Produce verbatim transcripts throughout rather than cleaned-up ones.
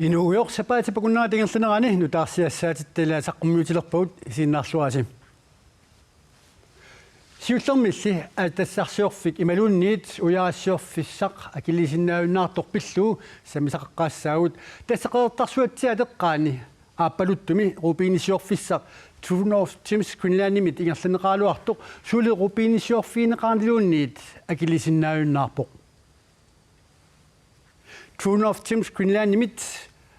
Inuugujoq sapaatip akunnerata ingerlanerani nutaarsiassaatitta ilaat saqqummiutilerpagut, isiginnaarluarisi. Siullermilli aatsitassarsiorfik imaluunniit ujarassiorfissaq akiliisinnaajunnaartoq pillugu sammisaqaqqaassaagut. Tassa Qeqertarsuatsiaat eqqaani Aappaluttumi rubinisiorfissaq True North Gems Greenlandimit ingerlanneqaraluartoq suli rubinisiorfigineqarniluunniit akiliisinnaajunnaarpoq. True North Gems Greenlandimit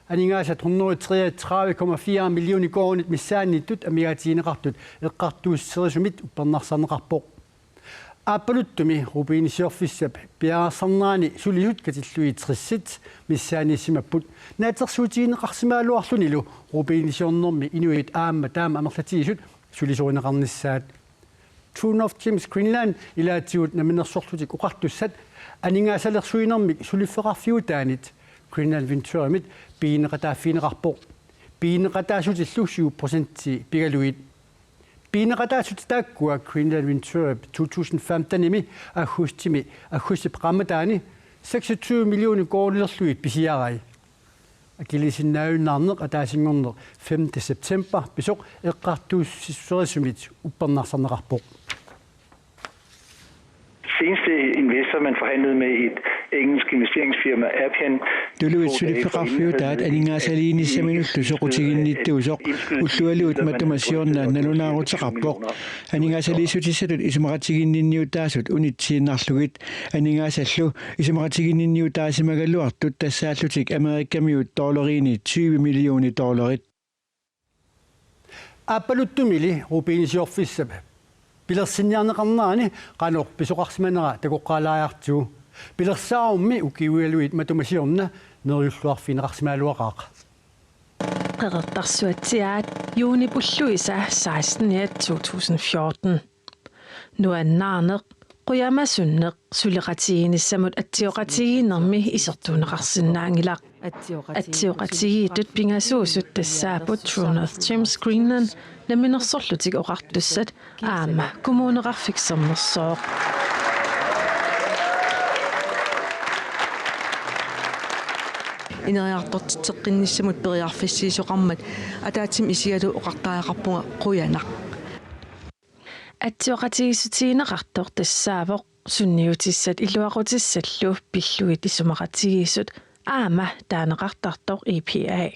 aningaasat hundrede treogtredive komma fire millioner koruunit missaanniittut amigaatigineqartut eqqartuusserisumit uppernarsarneqarpoq. Aappaluttumi rubinisiorfissap piareersarnerani sulisut katillugit tressit missaaniissimapput. Naatsorsuutigineqarsimagaluarlunilu rubinisiornermi inuit aamma taama amerlatigisut sulisorineqarnissaat. True North Gems Greenland ilaatigut Namminersorlutik Oqartussat aningaasalersuinermik suliffeqarfiutaanit Greenland Venturemit pigineqataaffigineqarpoq. Pigineqataassutillu syv procenti pigalugit. Pigineqataassutit taakkua Greenland Venturep to tusind femtenimi aggustimi, aggustip qaammataani seksogtyve millioner koruunilerlugit pisiarai. Akiliisinnaajunnaarneq ataasinngorneq femte september pisoq eqqartuusserisumit uppernarsarneqarpoq. Seneste investor, man forhandlede med, et engelsk investeringsfirma, Appian. Tuluit suliffeqarfiutaat aningaasaliinissaminullu soqutiginnittaasoq ullualuit matuma siorna nalunaaruteqarpoq. Aningaasaliissutissatut isumaqatiginninniutaasut unitsiinnarlugit. Aningaasallu isumaqatiginninniutaasimagaluartut tassaallutik Amerikamiut dollariinit tyve millioner dollarit. Aappaluttumili rubinisiorfissap pilersinniarneqarnerani qanoq pisoqarsimanera takoqqaalaariartigu. Pilersaarummi ukiuigaluit matuma siorna neriulluarfigineqarsimagaluaqaaq. Qeqertarsuatsiaat juunip ulluisa seksteniat to tusind fjorten. Nuannaarneq, qujamasunneq, suleqatigiinnissamut atsioqatigiinnermi isertuunneqarsinnaanngilaq. Atsioqatigiittut pingasuusut tassaapput True North Gems Greenland, Namminersorlutik Oqartussat aamma Kommuneqarfik Sermersooq. Ineriartortitseqqinnissamut periarfissiisoqarmat ataatsimik isigalugu oqartariaqarpunga qujanaq. Atsioqatigiissutigineqartoq tassaavoq sunniutissat iluaqutissallu pillugit isumaqatigiissut aamma taaneqartartoq E P A.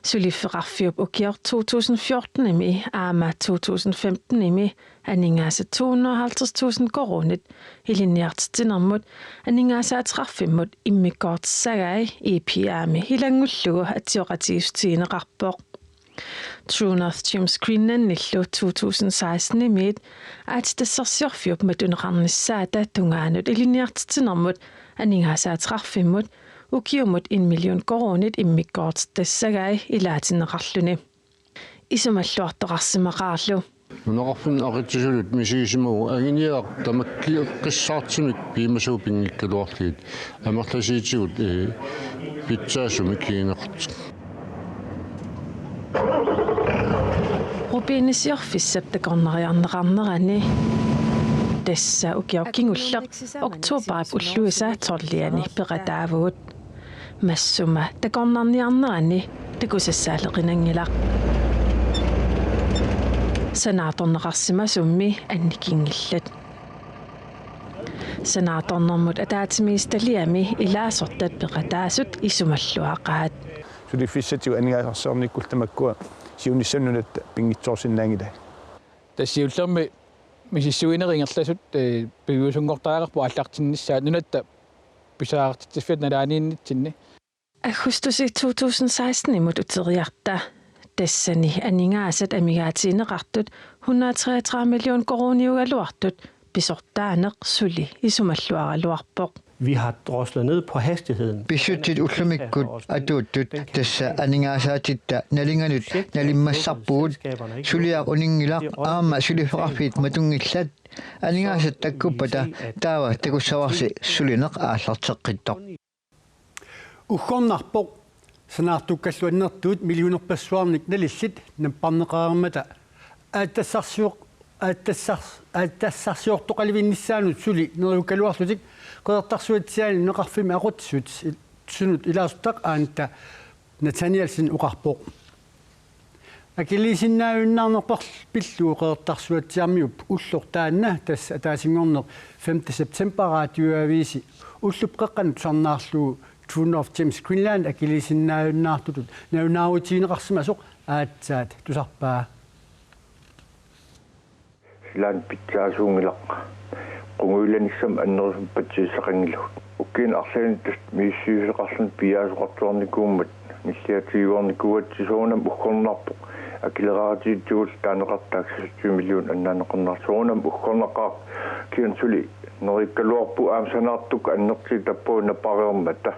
Suliffeqarfiup ukioq to tusind fjortenimi aamma to tusind femtenimi aningaasat to hundrede og halvtreds tusind koruunit ilinniartitsinermut aningaasaateqarfimmut immikkoortissagai E P A-mi ilanngullugu atsioqatigiissutigineqarpoq. True North Gems Greenlandillu to tusind sekstenimiit aatsitassarsiorfiup matuneqarnissaata tungaanut ilinniartitsinermut aningaasaateqarfimmut ukiumut en million koruunit immikkoortittassagai ilaatinneqarluni. Isumalluartoqarsimaqaarlu. Nunaqarfinni aqitsisulit misigisimavoq anguniagaq tamakkeqqissaartumik piumasavut pinngikkaluarlugit amerlasuutigut, ee, pitsaasumik kigineqartoq. Rubinisiorfissap takornariarneqarnerani tassa ukioq kingulleq oktobarip ulluisa tolviani peqataavugut. Massuma takornarniarnerani takusassaaleqinanngilaq. Sanaartorneqarsimasummi annikinngillat. Sanaartornermut ataatsimiititaliami ilaasortat peqataasut isumalluaqaat. Suliffissatigut aningaasarsiornikkullu tamakkua siunissami nunatta pinngitsoorsinnaanngilaat. Tassa siullermik misissuinerit ingerlasut, ee, piviusunngortariaqarput aallartinnissaat nunatta pisariaqartitsiffiata nalaaniinnitsinni. Aggustip to tusind sekstenimut uteriarta tassani aningaasat amigaatigineqartut hundrede og treogtredive million koruuniugaluartut pisortaaneq suli isumalluaraluarpoq. Vi har droslet ned på hastigheden. Pissutsit ullumikkut atuuttut tassa aningaasaatitta nalinganut nalimmassarpugut. Suliaq uninngilaq aamma suliffeqarfiit matunngillat. Aningaasat takkuppata taava takussavarsi sulineq aallarteqqittoq. Uggornarpoq sanaartukkallu annertuut millionerpassuarnik nalillit napparneqareermata aatsitassarsioq-, aatsitassar-, aatsitassarsiortoqalivinnissaanut suli neriukkaluarlutik Qeqertarsuatsiaani nunaqarfimmi aqutsisut Sunut ilaasortaq Anda Nathanielsen oqarpoq. Akiliisinnaajunnaarnerpar pillugu Qeqertarsuatsiaarmiup ulloq taanna tassa ataasinngorneq femte september Radioavisi ullup qeqqanut tusarnaarlugu True North Gems Greenland akiliisinnaajunnaartutut nalunaarutigineqarsimasoq aatsaat tusarpaa. Silaanni pitsaasuunngilaq. Qungujulanissamut annerusumik patsisissaqanngilagut. Ukiuni arlaanni tassa misissuisoqarluni piiaasoqartuarnikuummat nilliatigiuarnikuugatsigit soorunami uggornarpoq. Akileraarutigitigullu taaneqartaaq seksogtyve millionit annaanneqarnerat soorunami uggornaqaaq. Kisianni suli neriukkaluarpugut aamma sanaartukkut annertuumik tappavunga pareermata.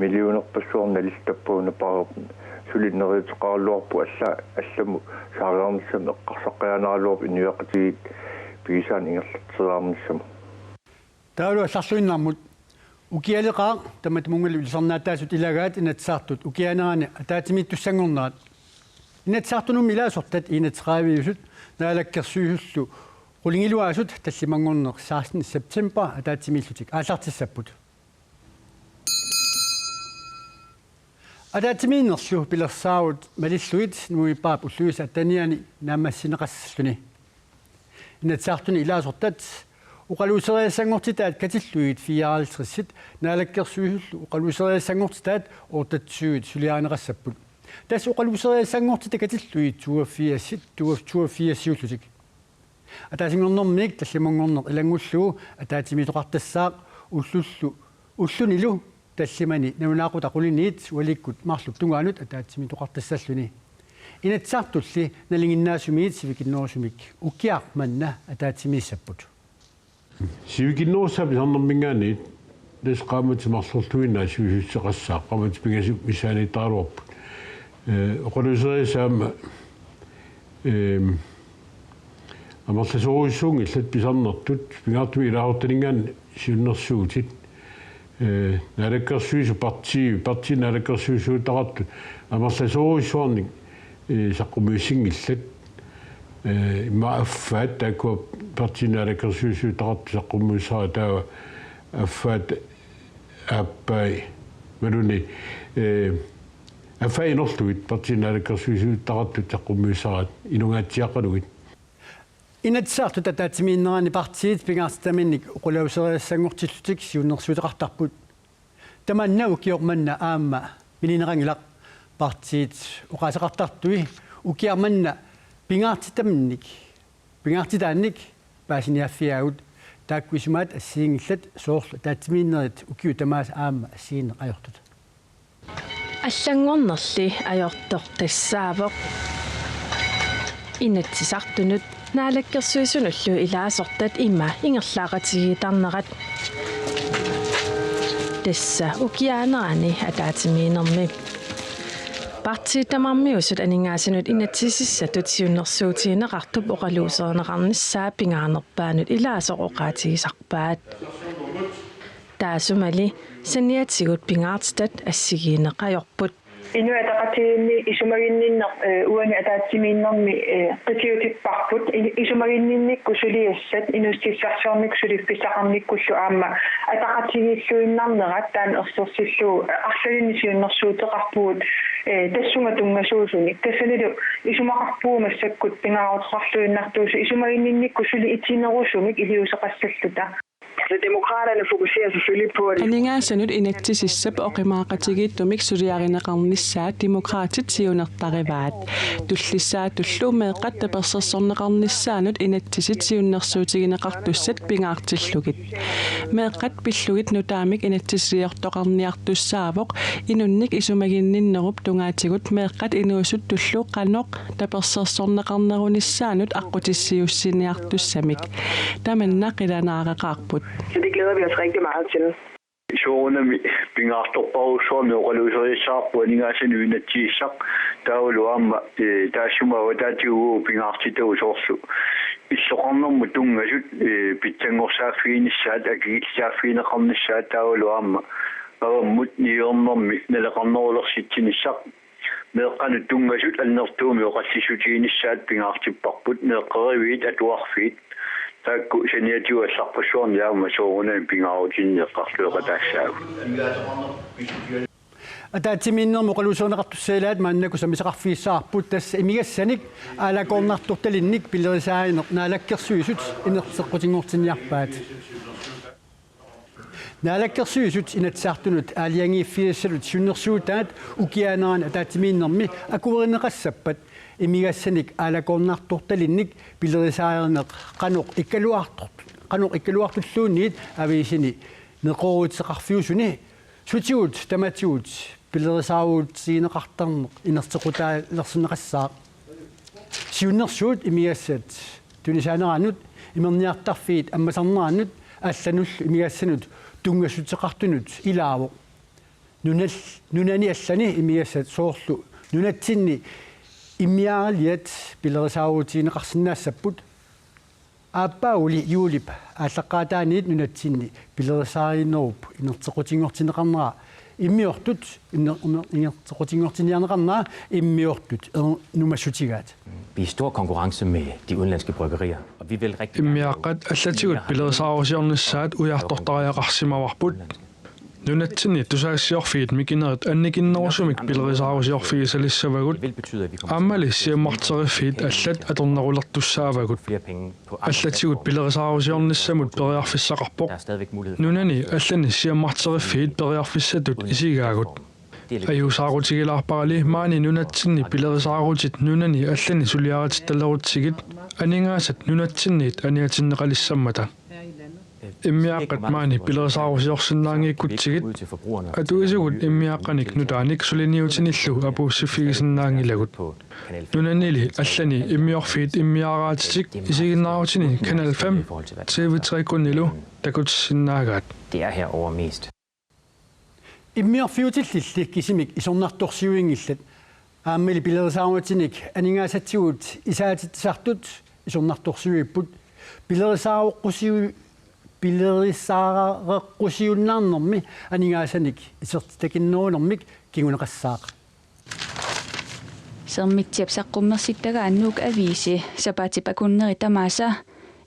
Millionerpassuarnik nalillugu tappavunga pareermat. Suli neriuteqaraluarpugut alla-, allamut saariarnissamut eqqarsaqqajaanaraluarpoq inuiaqatigiit pigisaannik ingerlatseriarnissamut. Taavalu allarluinnarmut. Ukialeqaaq tamatumunngalu ilisarnaataasut ilagaat Inatsisartut ukiaanerani ataatsimiittussanngornerat. Inatsisartunummi ilaasortat enogtrediveusut Naalakkersuisullu qulingiluaasut tallimanngorneq sekstende september ataatsimiillutik aallartissapput. Ataatsimiinnerlu pilersaarut malillugit novembarip ulluisa atteniani naammassineqassalluni. Inatsisartuni ilaasortat oqaluuseriassanngortitaat katillugit fireoghalvtredsit Naalakkersuisullu oqaluuseriassanngortitaat otteogtyvit suliarineqassapput. Tassa oqaluuseriassanngortitat katillugit toogfirsit, toogfirsiullutik. Ataasinngornermiit tallimanngorneq ilanngullugu ataatsimiittoqartassaaq ullullu, ullunilu tallimani nalunaaqutaq quliniit ualikkut marluk tungaanut ataatsimiittoqartassalluni. Inatsisartulli nalinginnaasumiit sivikinnerusumik ukiaq manna ataatsimiissapput. Sivikinnerussaat pisarnerminngaanniit tassa qaammatit marlorluinnaat sivisussuteqassaaq, qaammatit pingasut missaaniittaraluarput. Ee, oqaluuseriassaat aamma, eem, amerlasoorujussuunngillat pisarnertut, pingaartumik ilaasortaninngaanniit siunnersuutit. Ee, Naalakkersuisut partii, partiit naalakkersuisuutaqartut amerlasoorujussuarnik, ee, saqqummiussinngillat. Ee, immaqa affaat taakkua partiit naalakkersuisuutaqartut saqqummiussavai, taava affaat aappai imaluunniit, ee, affaat inorlugit partiit naalakkersuisuutaqartut saqqummiussavaat inungaatsiaqalugit. Inatsisartut ataatsimiinnerani partiit pingaartitaminnik oqaluuseriassanngortillutik siunnersuuteqartarput. Tamanna ukioq manna aamma minineqanngilaq, partiit oqaaseqartartui ukiaq manna pingaartitaminnik, pingaartitaannik paasiniaaffigaavut. Taakku isumaat assigiinngillat, soorlu ataatsimiinnerit ukiut tamaasa aamma assigiinneq ajortut. Allanngornerli ajortoq tassaavoq Inatsisartunut Naalakkersuisunullu ilaasortat ima ingerlaaqatigiittarnerat. Tassa ukiaanerani ataatsimiinnermi. Partiit tamarmiusut aningaasanut inatsisissatut siunnersuutigineqartup oqaluuserineqarnissaa pingaarnerpaanut ilaasoq oqaatigisarpaat. Taasumali saniatigut pingaartitat assigiinneq ajorput. Inuit Ataqatigiinni isumaginninneq, eh, uani ataatsimiinnermi, eh, qitiutipparput. I-, isumaginninnikkut suliassat inuussutissarsiornikkut suliffissaqarnikkullu aamma ataqatigiilluinnarnerat taanna ersersillugu, eh, arlalinnik siunnersuuteqarpugut, eh, tassunga tunngasuusunik. Tassanilu isumaqarpugut massakkut pingaaruteqarluinnartuusut isumaginninnikkut suli itinerusumik iliuuseqassalluta. Så Demokraterne fokuserer selvfølgelig på, at aningaasanut inatsisissap oqimaaqatigiittumik suliarineqarnissaa Demokraatit siunertarivaat. Tullissaatullu meeqqat tapersersorneqarnissaannut inatsisit siunnersuutigineqartussat pingaartillugit. Meeqqat pillugit nutaamik inatsisiliortoqarniartussaavoq inunnik isumaginninnerup tungaatigut meeqqat inuusuttullu qanoq tapersersorneqarnerunissaannut aqqutissiuussiniartussamik. Tamanna qilanaaraqaarput. Så det glæder vi os rigtig meget til. Soorunami pingaartorpassuarnik oqaluuseriassavarput aningaasanut inatsisissaq, taavalu aamma, eh, taassuma avataatigut pingaartitagut soorlu illoqarnermut tunngasut, eh, pitsanngorsaaffiginissaat, akikillisaaffigineqarnissaat, taavalu aamma avammut niuernermi naleqarnerulersitsinissaq. Meeqqanut tunngasut annertuumik oqallissutiginissaat pingaartipparput, meeqqeriviit, atuarfiit. Taakku saniatigut allarpassuarnik aamma soorunami pingaarutinik eqqartueqataassaagut. Ataatsimiinnermi oqaluuserineqartussat ilaat maannakkut sammisaqarfigissavarput, tassa imigassanik aalakoornartortalinnik pilerisaarineq Naalakkersuisut inerteqqutinngortinniarpaat. Naalakkersuisut Inatsisartunut aalajangiiffigisassanut siunnersuutaat ukiaanerani ataatsimiinnermi akuerineqassappat imigassanik aalakoornartortalinnik pilerisaarineq qanoq ikkaluartor-, qanoq ikkaluartulluunniit aviisini neqerooruteqarfiusuni sutigut tamatigut pilerisaarutigineqartarneq inerteqqutaalersinneqassaaq. Siunnersuut imigassat tunisaaneranut, imerniartarfiit ammasarneranut allanullu imigassanut tunngassuteqartunut ilaavoq. Nunal-, nunani allani imigassat soorlu nunatsinni immiaaraliat pilerisaarutigineqarsinnaassapput. Aappaagu juulip aallaqqaataaniit nunatsinni pilerisaarinerup inerteqqutinngortinneqarnera immiortut, inner-, inner-, inerteqqutinngortinniarneqarnera immiortut ernumassutigaat. Vi er i stor konkurrence med de udenlandske bryggerier, og vi vil rigtig gerne Immiaqqat allatigut pilerisaarusiornissaat ujartortariaqarsimavarput. Nunatsinni tusagassiorfiit mikinerit annikinnerusumik pilerisaarusiorfigisalissavagut. Aammali siammarteriffiit allat atornerulertussaavagut. Allatigut pilerisaarusiornissamut periarfissaqarpoq. Nunani allani siammarteriffiit periarfissatut isigaagut. Ajuusaarutigilaarparali maani nunatsinni pilerisaarutit nunani allani suliaritittalerutsigit aningaasat nunatsinniit aniatinneqalissammata. Immiaqqat maani pilerisaarusiorsinnaanngikkutsigu. Atuisugut immiaqqanik nutaanik suliniutinillu apuussiffigisinnaanngilagut. Nunanili allani immiorfiit immiaaraatitik isiginnaarutini Kanal fem, T V tre Kunnilu takutissinnaagaat. Det er herover mest. Immiorfiutillilli kisimik isornartorsiuinngillat. Aammali pilerisaarutinik aningaasatigut isaatitsisartut isornartorsiuipput. Pilerisaareqqusiu-, pilerisaareqqusiunnaarnermi aningaasanik isertitakinnerunermik kinguneqassaaq. Sermitsiap saqqummersittagaa Nuuk Aviisi sapaatip akunneri tamaasa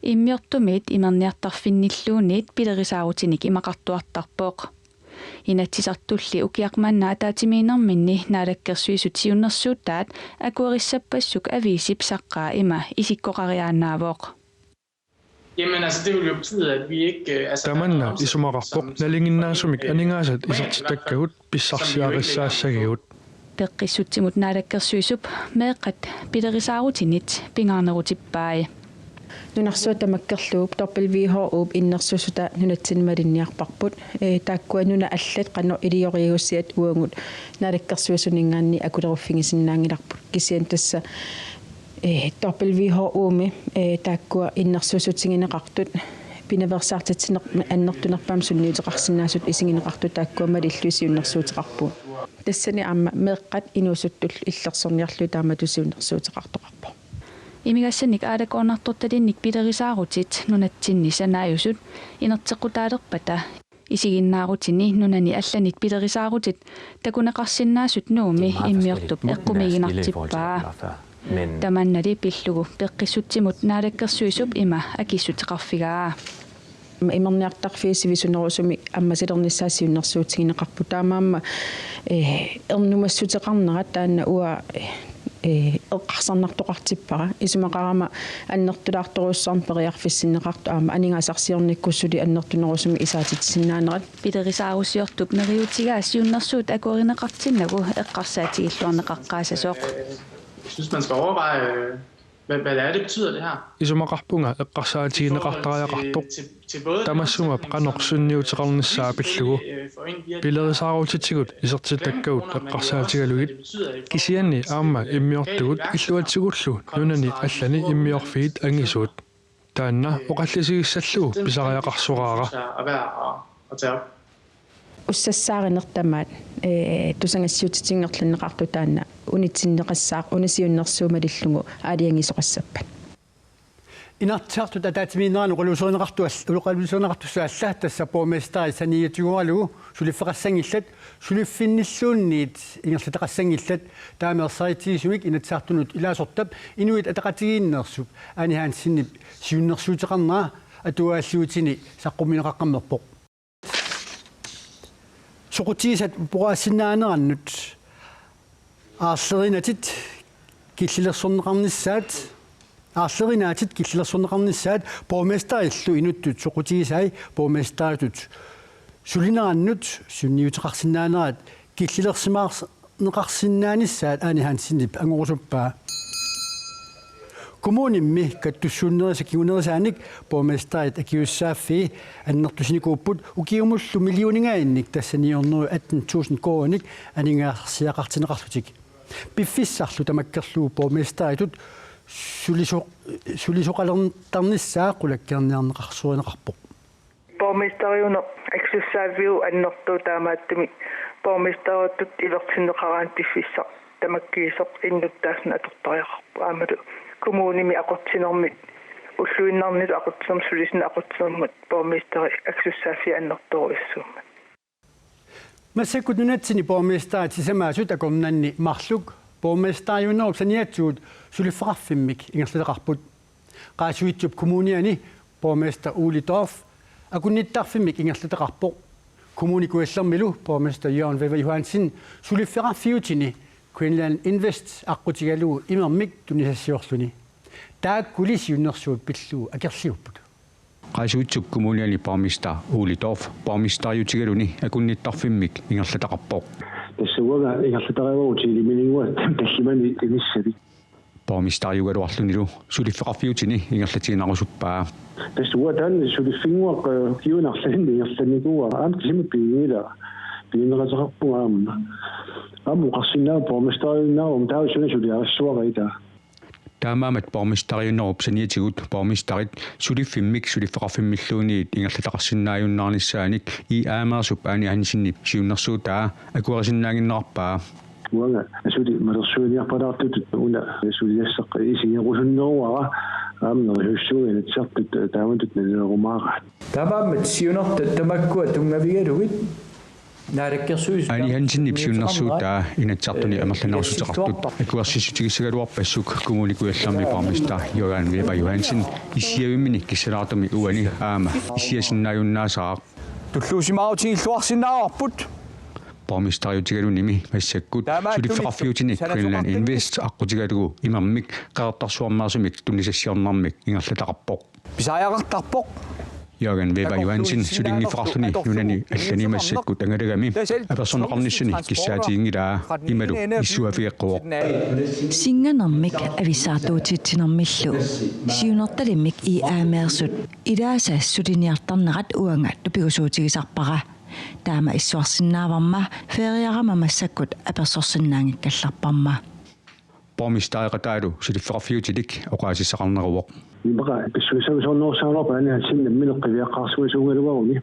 immiortumiit imerniartarfinnilluunniit pilerisaarutinik imaqartuartarpoq. Inatsisartulli ukiaq manna ataatsimiinnerminni Naalakkersuisut siunnersuutaat akuerissappassuk aviisip saqqaa ima isikkoqariaannaavoq. Jamen, altså, det vil jo betyde, at vi ikke, øh, altså, Tamanna isumaqarpoq nalinginnaasumik aningaasat isertitakkagut pissarsiarissaassagigut. Peqqissutsimut Naalakkersuisup meeqqat pilerisaarutinit pingaarnerutippai. Nunarsuaq tamakkerlugu W H O-p innersuussutaa nunatsinni malinniarparput. Ee, taakkua nunat allat qanoq ilioriusiat uagut Naalakkersuisuninngaanniit akuleruffigisinnaanngilarput. Kisianni tassa, ee, W H O-mi, ee, taakkua innersuussutigineqartut pinaveersaartitsinermi annertunerpaamik sunniuteqarsinnaasut isigineqartut taakkua malillugit siunnersuuteqarpugut. Tassani aamma meeqqat inuusuttullu illersorniarlugit taamatut siunnersuuteqartoqarpoq. Imigassanik aalakoornartortalinnik pilerisaarutit nunatsinni sanaajusut inerteqqutaalerpata isiginnaarutini nunani allanit pilerisaarutit takuneqarsinnaasut Nuummi immiortup eqqumiiginartippaa. Tamannali pillugu Peqqissutsimut Naalakkersuisup ima akissuteqarfigaa. Imerniartarfiit sivisunerusumik ammasilernissaat siunnersuutigineqarput. Taamaammat, eh, ernumassuteqarnerat taanna uanga, eh, eqqarsarnartoqartippara. Isumaqarama annertulaartorujussuarmik periarfissinneqartoq aamma aningaasarsiornikkut suli annertunerusumik isaatitsisinnaanerat. Pilerisaarusiortup neriuutigaa siunnersuut akuerineqartinnagu eqqarsaatigilluarneqaqqaassasoq. Jeg synes, man skal overveje, øh, hvad, hvad det er, det betyder, det her. Isumaqarpunga eqqarsaatigineqartariaqartoq. Tamassuma qanoq sunniuteqarnissaa pillugu. Pilerisaarutitigut isertitakkagut eqqarsaatigalugit. Kisianni aamma immiortugut illuatsigullu nunani allani immiorfiit angisuut. Taanna oqallisigissallugu pisariaqarsoraara. Ussassaarineq tamaat, ee, tusagassiuutitinngerlanneqartoq taanna unitsinneqassaaq, una siunnersuut malillugu aalajangiisoqassappat. Inatsisartut ataatsimiinnerani oqaluuserineqartual-, oqaluuserineqartussaallu tassa borgmesteri saniatigooralugu suliffeqassanngillat, suliffinnilluunniit ingerlataqassanngillat. Taama ersaritsigisumik Inatsisartunut ilaasortap Inuit Ataqatigiinneersup Ane Hansenip siunnersuuteqarnera atuaalliutini saqqummiunneqaqqammerpoq. Soqutigisat oqaasinnaanerannut aarlerinatit killilersorneqarnissaat, aarlerinaatit killilersorneqarnissaat borgmesterillu inuttut soqutigisai borgmesteritut sulinerannut sunniuteqarsinnaanerat killilersimaars-, neqarsinnaanissaat Ane Hansenip angorusuppaa. Kommunimmi kattussuunnerisa kingunerisaanik borgmesterit akisussaaffii annertusinikuupput ukiumullu millioningaannik, tassa ni hundrede atten tusind koruuninik aningaasarsiaqartinneqarlutik. Piffissarlu tamakkerlugu borgmesteritut suliso-, sulisoqalertarnissaa qulakkeerniarneqarsorineqarpoq. Borgmesteriuneq akisussaaffiup annertuut taamaattumik borgmesteriuttut ivertinneqaraanni piffissaq tamakkiisoq innuttaasunut atortariaqarpoq. Aammalu kommunimi aqutsinermit, ulluinnarnitut aqutsinermut, sulisunut aqutsinermut borgmesteri akisussaaffii annertoorujussuummat. Massakkut nunatsinni borgmesterit sisamaasut akornanni marluk borgmesteriunerup saniatigut suliffeqarfimmik ingerlataqarput. Qaasuitsup Kommuniani borgmester Ole Dorph akunnittarfimmik ingerlataqarpoq. Kommune Kujallermilu borgmester Jørgen Wæver Johansen suliffeqarfiutini Greenland Invest aqqutigalugu imermik tunisassiorluni. Taakkuli siunnersuut pillugu akerliupput. Qaasuitsup Kommuniani borgmester Ole Dorph borgmesteriutigaluni akunnittarfimmik ingerlataqarpoq. Tassa uanga ingerlataqarpunga Tele Minnguaq tallimanik inissavik. Borgmesteriugaluarlunilu suliffeqarfiutini ingerlatiinnarusuppaa. Tassa uanga taanna suliffinnguaq, eh, ukiuni arlalinni ingerlannikuuara, aamma kisimi piginngilara. Piginneqateqarpunga aamma. Aamma oqarsinnaavunga borgmesteriunnaaruma taava suna suliarissuara ilaa. Taamaammat borgmesteriunerup saniatigut borgmesterit suliffimmik suliffeqarfimmilluunniit ingerlataqarsinnaajunnaarnissaanik I A M R-sup Ane Hansenip siunnersuutaa akuerisinnaannginnerarpaa. Uanga suli malersuiniarpalaartutut una suliassaq isigerusunneruara, aamma nerisussuugaluartut taamatut nalilerumaaraat. Taamaammat siunertat tamakkua tunngavigalugit Naalakkersuisut Ane Hansenip siunnersuutaa Inatsisartuni, eh, amerlanerussuteqartut akuersissutigissagaluarpassuk Kommune Kujallermi borgmester Jørgen Wæver Johansen issiavimminik kissalaartumik uani aamma issiasinnaajunnaassaaq. Tulluusimaarutigilluarsinnaavarput. Borgmesteriutigalunimi massakkut suliffeqarfiutini Greenland Invest aqqutigalugu imermik Qeqertarsuarmeersumik tunisassiornermik ingerlataqarpoq. Pisariaqartarpoq. Jørgen Wæver Johansen sulinngiffeqarluni nunani allani massakkut angalagami apersorneqarnissani kissaatiginngilaa imalu issuaaffigeqquvoq. Singanermik avissaartuutitsinermillu siunertalimmik I A M R-sut ilaasa suliniartarnerat uanga tupigusuutigisarpara. Taama issuarsinnaavarma feriarama massakkut apersorsinnaanngikkallarparma. Borgmestereqataalu suliffeqarfiutilik oqaasissaqarneruvoq. Immaqa pissusissamisoornerussaagaluarpoq Ane Hansen nammineq qiviaqqaarsimasuugaluaruni.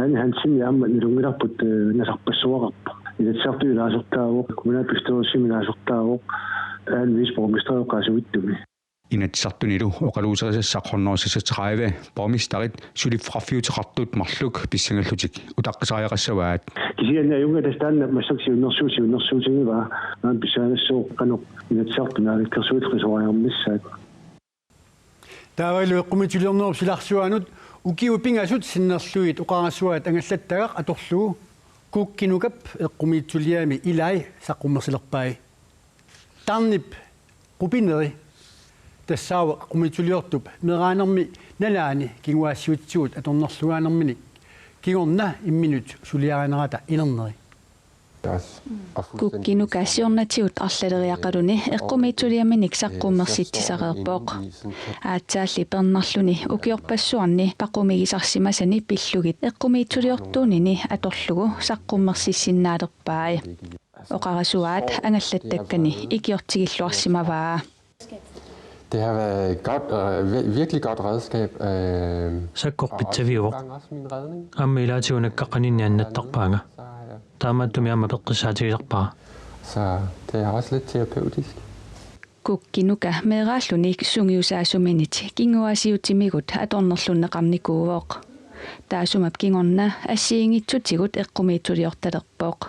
Ane Hansen aamma nalunngilarput, eh, nasarpassuaqarpoq. Inatsisartut ilaasortaavoq, kommunalbestyrelsimi ilaasortaavoq, Ane viceborgmesteri qaasuitsup. Inatsisartunilu oqaluuserisassaq hundrede seksogtredive borgmesterit suliffeqarfiuteqartut marluk pissangallutik utaqqisariaqassavaat. Kisianni ajunngilaq tassa taanna massakkut siunnersuut siunnersuutigivaa, aamma pissangassooq qanoq Inatsisartut Naalakkersuisut qisuariarnissaat. Taavalu eqqumiitsuliornerup silarsuaanut ukiut pingasut sinnerlugit oqarasuaat angallattagaq atorlugu Kukkinukap eqqumiitsuliami ilai saqqummersilerpai. Tarnip qupineri tassaavoq eqqumiitsuliortup meeraanermi nalaani kinguaassiuutitigut atornerlugaanerminik kingorna imminut suliarinerata inerneri. Kukkinuka siornatigut arlaleriaqaluni eqqumiitsuliaminik saqqummersitsisareerpoq. Aatsaalli peernarluni ukiorpassuarni paqumigisarsimasani pillugit eqqumiitsuliortuunini atorlugu saqqummersissinnaalerpai. Oqarasuaat angallattakkani ikiortigilluarsimavaa. Det har været et godt, øh, vir-, virkelig godt redskab, øh, Sakkorpit saviuvoq. Aamma ilaatigut nakkaqqaninni annattarpaanga. Taamaattumik aamma peqqissaatigisarpara. Så det er også lidt terapeutisk. Kukki Nuka meeraalluni sungiusaasuminit kinguaassiuutimigut atornerlunneqarnikuuvoq. Taassuma kingorna assigiinngitsutigut eqqumiitsuliortalerpoq.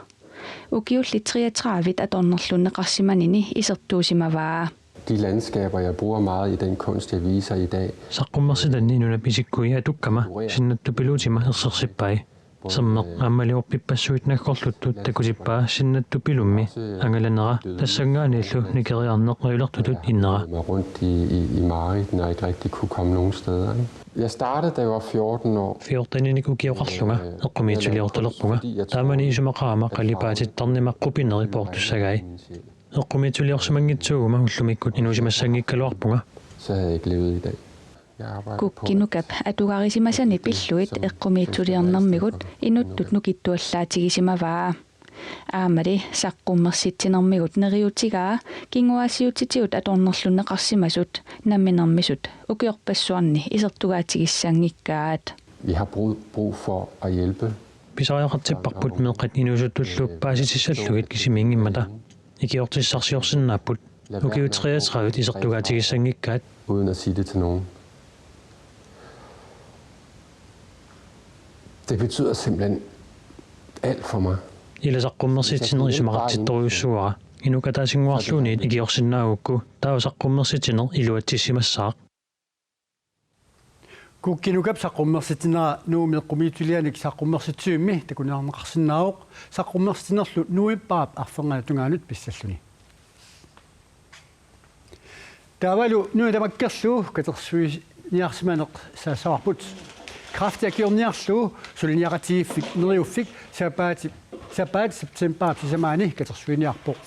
Ukiulli treogtredive atornerlunneqarsimanini isertuusimavaa. De landskaber, jeg bruger meget i den kunst, jeg viser i dag. Saqqummersitanni nunap isikkui atukkama sinnattupiluutima ersersippai. Sermeq aammali orpippassuit naggorluttut takutippaa sinnattupiluummi angalanera tassanngaanniillu nikeriarneq ajulertutut innera. Mig rundt i, i, i mareridt, når jeg ikke rigtig kunne komme nogen steder, ikke? Jeg startede, da jeg var fjorten år. Fjorteninik ukioqarlunga eqqumiitsuliortalerpunga. Taamani isumaqarama qalipaatittarnima qupineri poortussagai. Eqqumiitsuliorsimanngitsuuguma ullumikkut inuusimassanngikkaluarpunga. Så havde jeg ikke levet i dag. Jeg arbejder på Kukki Nukap atugarisimasani pilluit eqqumiitsuliornermigut inuttut nukittuallaatigisimavaa. Aammali saqqummersitsinermigut neriuutigaa kinguaassiuutitigut atornerlunneqarsimasut namminermisut ukiorpassuarni isertugaatigissanngikkakka. Vi har brug, brug for at hjælpe. Pisariaqartipparput meeqqat inuusuttullu paasitissallugit kisimiinngimmata. Ikiortissarsiorsinnaapput. Ukiut treogtredive isertugaatigissanngikkakka. Uden at sige det til nogen. Det betyder simpelthen alt for mig. Ila saqqummersitsineq isumaqartittorujussuuara. Inuk ataasinnguarluunniit ikiorsinnaagukku taava saqqummersitsineq iluatsissimassaaq. Kukki Nukap saqqummersitsinera Nuummi eqqumiitsulianik saqqummersitsivimmi takuneqarsinnaavoq. Saqqummersitsinerlu novembarip arfernata tungaanut pissalluni. Taavalu nuna tamakkerlugu katersuiniarsimaneq saassavarput. Kræfti akiorniarlugu suliniaqatigiiffik Neriuffik sapaati, sapaatip septembarip sisamaani katersuiniarpoq.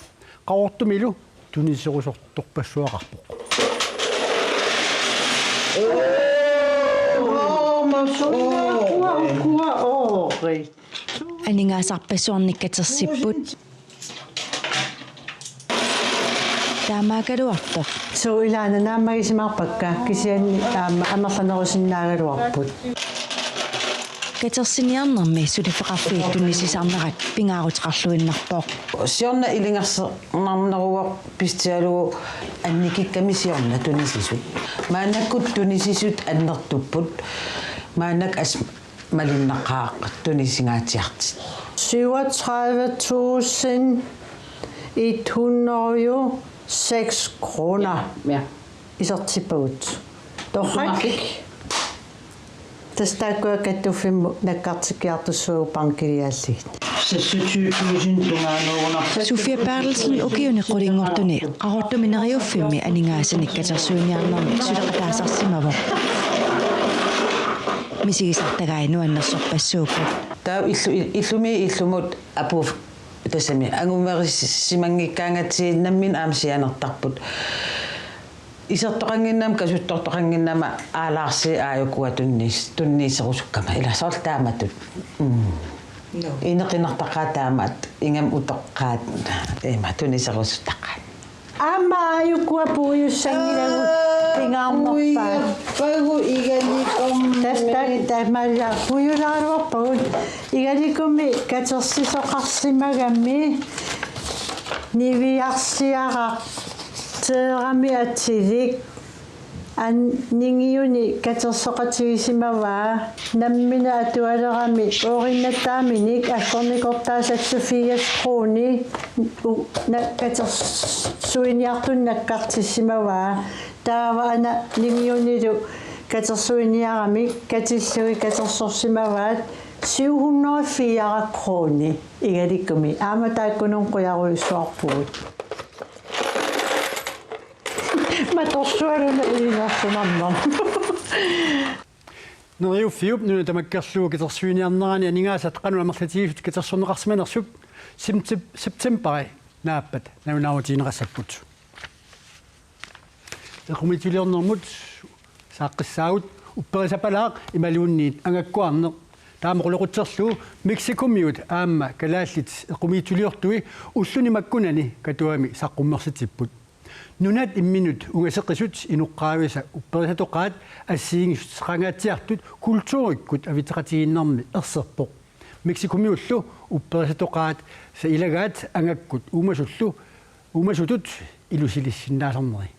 Qaqortumilu tuniserusortorpassuaqarpoq. Aningaasarpassuarnik katersipput. Taamaakkaluartoq. Suu, ilaana naammagisimaarpakka kisianni aamma amerlanerusinnaagaluarput. Katersiniarnermi suliffeqarfiit tunisisarnerat pingaaruteqarluinnarpoq. Siorna ilungersunarneruvoq pissutigalugu annikikkami siorna tunisisut. Maannakkut tunisisut annertupput. Maannakkut assut malunnaqaaq tunisingaatsiartut. Syvogtredive tusind et hundrede og seks kroner. Ja. Isertippagut. Torrak. Tassa taakkua kattuffimmut nakkartikkiartussaagut bankiliaallugit. Seksogtyve tusind tungaanut. Sofia Berthelsen ukiuni qulinngortuni Qaqortumi Neriuffimmi aningaasanik katersuiniarnermi suleqataasarsimavoq. Misigisartagai nuannersorpassuupput. Taava illu-, illumi illumut apuuf tassami angumerissimanngikkaangatsigit nammineq aamma sianertarput. Isertoqannginnama kasuttortoqannginnama aalaarsi aajukua tunniis-, tunniiserusukkama. Ila soorlu taamatut. Mm. Inequnartaqaat taamatut, ingammik utoqqaat, ima tuniserusuttaqaat. Aamma aajukua puiussanngilagut pingaarnerpaat. Puiorpagut igalikumi. Tassa taamaallaat puiulaaruarpagut. Igalikumi katersisoqarsimagami niviarsiaraq teerami atilik. An-, ningiuni katersoqatigisimavaa, nammineq atualerami ooriinnattaaminik aggornikortaa seksogfirs kroner u-, na-, katersuiniartunik nakkartissimavaa, taava ana ningiunilu katersuiniaramik katillugit katersorsimavaat syv hundrede og fire kroner igalikumi, aamma taakkununnga qujarujussuarpugut. Matorsuaruna ilinarsunarnermut. Neriuffiup nuna tamakkerlugu katersuiniarnerani aningaasat qanoq amerlatigisut katersorneqarsimanersut septem-, septembari naappat nalunaarutigineqassapput. Eqqumiitsuliornermut saaqqissaagut upperisapalaaq imaluunniit angakkuarneq. Taama qulequtserlugu Mexicomiut aamma kalaallit eqqumiitsuliortui ulluni makkunani Katuami saqqummersitsipput. Nunat imminnut ungaseqqisut inoqqaavisa upperisatoqaat assigiinngissuteqangaatsiartut kulturikkut avitseqatigiinnermi erserpoq. Mexicomiullu upperisatoqaat sa ilagaat angakkut uumasullu, uumasutut ilusilissinnaasarneri.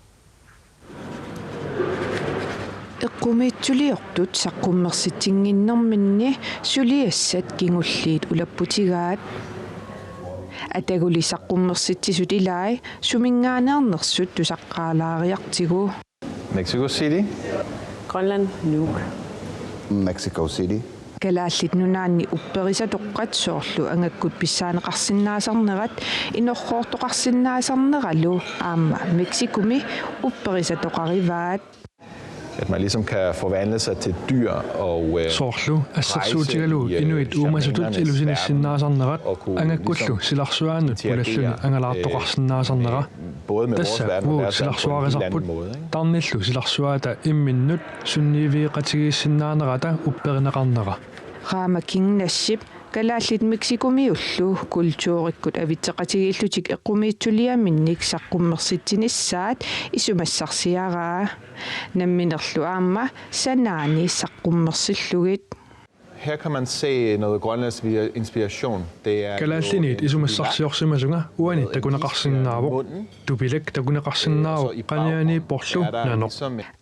Eqqumiitsuliortut saqqummersitsinnginnerminni suliassat kingulliit ulapputigaat. Ataguli saqqummersitsisut ilai suminngaanneernersut tusaqqaalaariartigu. Mexico City. Grønland, Nuuk. Mexico City. Kalaallit Nunaanni upperisatoqqat soorlu angakkut pissaaneqarsinnaasarneralu aamma Mexicomi upperisatoqarivaat. At man ligesom kan forvandle sig til dyr og øh, Soorlu assersuutigalugu inuit uumasutut ilusinissinnaasarnerat angakkullu silarsuaannut pulalluni angalaartoqarsinnaasarnera. Tassa uagut silarsuarisarput tarnillu silarsuata imminnut sunniivigeqatigiissinnaanerata upperineqarnera. Raama Kingnasip kalaallit Mexicomiullu kulturikkut avitseqatigiillutik eqqumiitsuliaminnik saqqummersitsinissaat isumassarsiaraa. Namminerlu aamma sanaani saqqummersillugit. Her kan man se noget grønlandsk via inspiration. Det er Kalaallinit isumassarsiorsimasunga uani takuneqarsinnaavoq. Tupilak takuneqarsinnaavoq qanianiipporlu nanoq.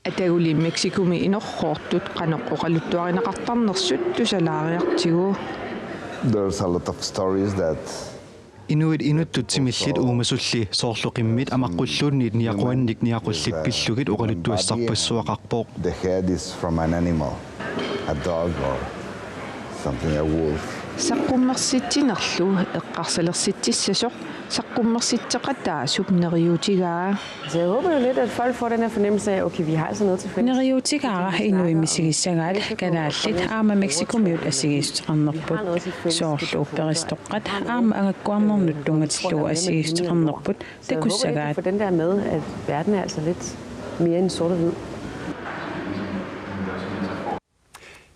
Ataguli Mexicomi inorhoortut qanoq oqaluttuarineqartarnersut tusalaariartigu. There's a lot of stories that Inuit inuttut timillit uumasulli soorlu qimmit amaqqulluunniit niaquannik niaqullit pillugit oqaluttuassarpassuaqarpoq. The head is from an animal, a dog or something, a wolf. Saqqummersitsinerlu eqqarsalersitsissasoq saqqummersitseqataasup neriuutigaa. Så jeg håber jo lidt, at folk får den her fornemmelse af, okay, vi har altså noget til fælles. Neriuutigaara inuit misigissagaat kalaallit aamma Mexicomiut assigiissuteqarnerput. Soorlu upperissatoqqat aamma angakkuarnernut tunngatillugu assigiissuteqarnerput takussagaat. For den der med, at verden er altså lidt mere end sort og hvid.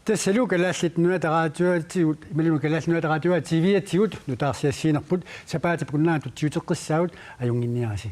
Tassalu Kalaallit Nunaata Radioatigut, imaluunniit Kalaallit Nunaata Radioa T V-atigut nutaarsiassiinerput sapaatip akunnerata tutsiuteqqissaagut, ajunnginniarisi.